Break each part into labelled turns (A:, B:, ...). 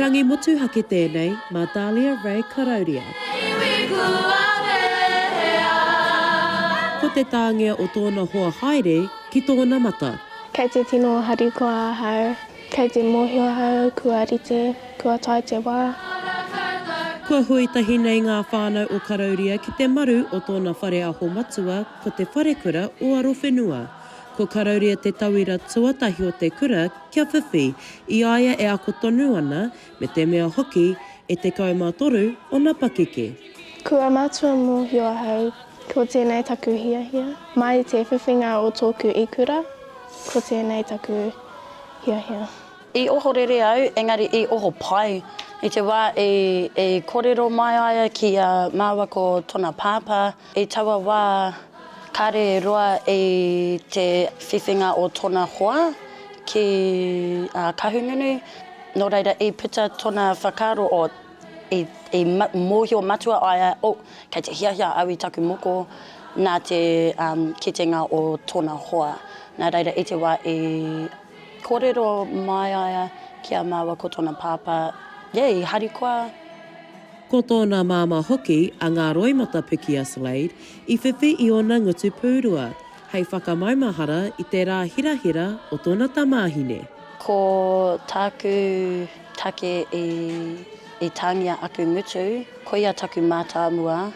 A: rangi motuhake tēnei mā Dahlia Rae Karauria. Ko te tāngia o tōna hoa haere ki tōna mata.
B: Kei te tino harikoa ahau. Kei te mōhio ahau kua rite, kua tae te wā.
A: Kua hui tahi nei ngā whānau o Karauria ki te maru o tōna whare aho matua ko Te Wharekura o Arowhenua. Ko Karauria te tauira tuatahi o te kura kia whiwhi i a ia e ako tonu ana me te mea hoki e 13 ōna pakeke.
B: Kua matua mōhio ahau ko tēnei taku hiahia. Mai i te whiwhinga o tōku ikura, ko tēnei taku hiahia.
C: I ohorere au, engari i oho pai. I te wā i kōrero mai aia ki a māua ko tona pāpā, i taua wā kāre e roa i te whiwhinga o tona hoa ki a Kahungunu, nō reira i puta tona whakaaro o, i, i mōhio matua aia, oh, kei te hiahia au i taku moko nā te kitenga o tona hoa. Nā reira i te wā i Kōrero mai aia ki a māua ko tōna pāpā, yeah, i harikoa.
A: Ko tōna māmā hoki, a Ngā Roimata Pikia Slade, i whiwhi i ōna ngutu pūrua, hei whakamaumahara i te rā hirahira o tōna tamāhine.
C: Ko tāku take i, i tāngia aku ngutu, koia taku mātāmua,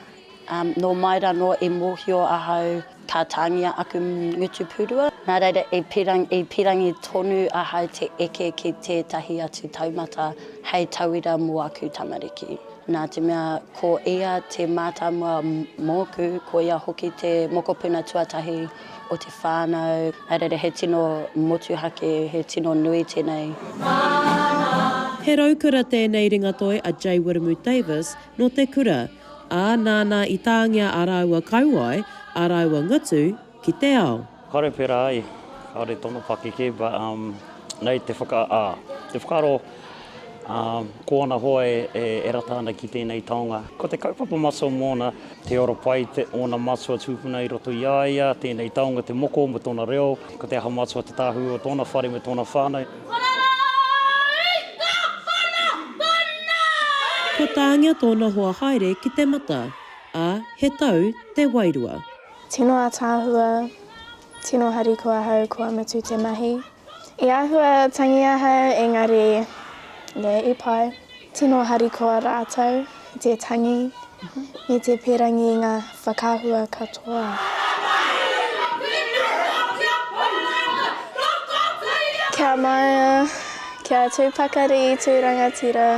C: Nō mai rānō i mōhio ahau ka tāngia aku ngutu pūrua. Nā reira i pirangi tonu ahau te eke ki tētahi atu taumata hei tauira mō aku tamariki. Nā te mea ko ia te mātāmua mōku, ko ia hoki te mokopuna tuatahi o te whānau, nā reira he tino motuhake, he tino nui tēnei.
A: He raukura tēnei ringatoi a Jay Wiremu Davis nō te kura, ā, nāna i tāngia ā rāua kauae, ā rāua ngutu ki te ao.
D: Kāore pērā ai, kāore tōna pakeke, but um, nei te whaka, ā, te whakaaro, ā, ko ana hoa e, e, e rata ana ki tēnei taonga. Ko te kaupapa matua mōna, te ora pai te, ōna matua tūpuna i roto i a ia, tēnei taonga te moko me tōna reo, ko te aha matua te tāhū o tōna whare me tōna whānau.
A: Kua tāngia tōna hoa haere ki te mata, ā, he tau te wairua.
B: Tino ataahua, tino harikoa ahau kua mutu te mahi. I āhua tangi ahau engari yeah i pai. Tino harikoa rātou i te tangi me te pērangi i ngā whakaahua katoa. Kia māia, kia tū pakari i tū rangatira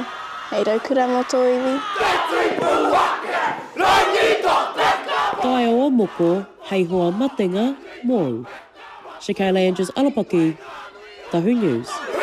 B: hei raukura mō tō iwi.
E: Te tipu ake, rangi to teka!
A: Taea ō moko hei hoa matenga mōu. Shakayla Andrews Alapaki, Tahu News.